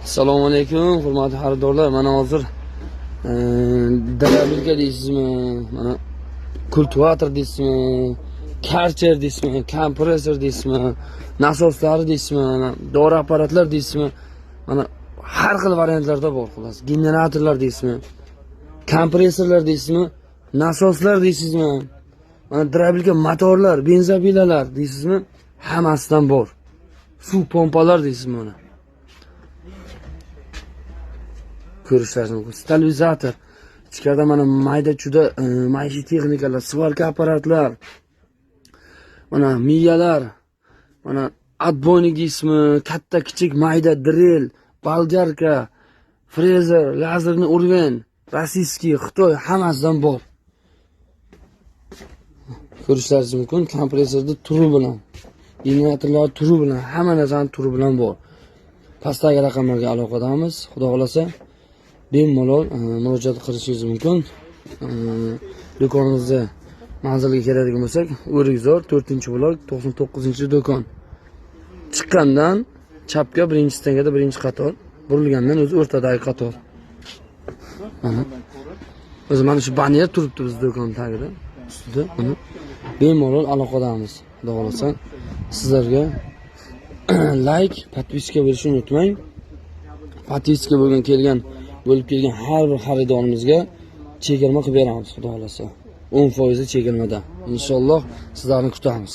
Assalomu alaykum, hurmatli xaridorlar. Mana hozir дробилка deysizmi, mana kultivator deysizmi, karcher deysizmi, kompressor deysizmi, nasoslari deysizmi, mana dori apparatlar deysizmi, mana har xil variantlarda bor xullas. Generatorlar deysizmi, kompressorlar deysizmi, nasoslar deysizmi, mana дробилка motorlar, бензопила lar deysizmi, hammasidan bor. Suv pompalar deysizmi mana. Ko'rishlaringiz mumkin. Stabilizator, ichkarida mana mayda chuda maishiy texnikalar, сварка apparatlar, mana miyalar, mana отбойник deysizmi, katta, kichik, mayda дрель, болгарка, frezer, лазерный уровень, российский, Xitoy, hammasidan bor. Ko'rishlaringiz mumkin, kompressorni turi bilan, generatorlar turi bilan, hamma narsani turi bilan bor. Pastdagi raqamlarga aloqadamiz. Xudo xohlasa, bemalol murojaat qilishingiz mumkin. Do'konimizni manziliga keladigan bo'lsak, O'rikzor, 4-blok, 99-do'kon. Chiqqandan chapga birinchi stangada birinchi qator, burilgandan o'zi o'rtadagi qator. Mana. O'zi mana shu banner turibdi biz do'kon tagida, ustida. Mana bemalol aloqadamiz. Xudo xohlasa, sizlarga layk, подписка berishni unutmang. Подписка bo'lib kelgan har bir xaridorimizga chegirma qilib beramiz, xudo xohlasa. 10% chegirmada. Inshaalloh sizlarni kutamiz.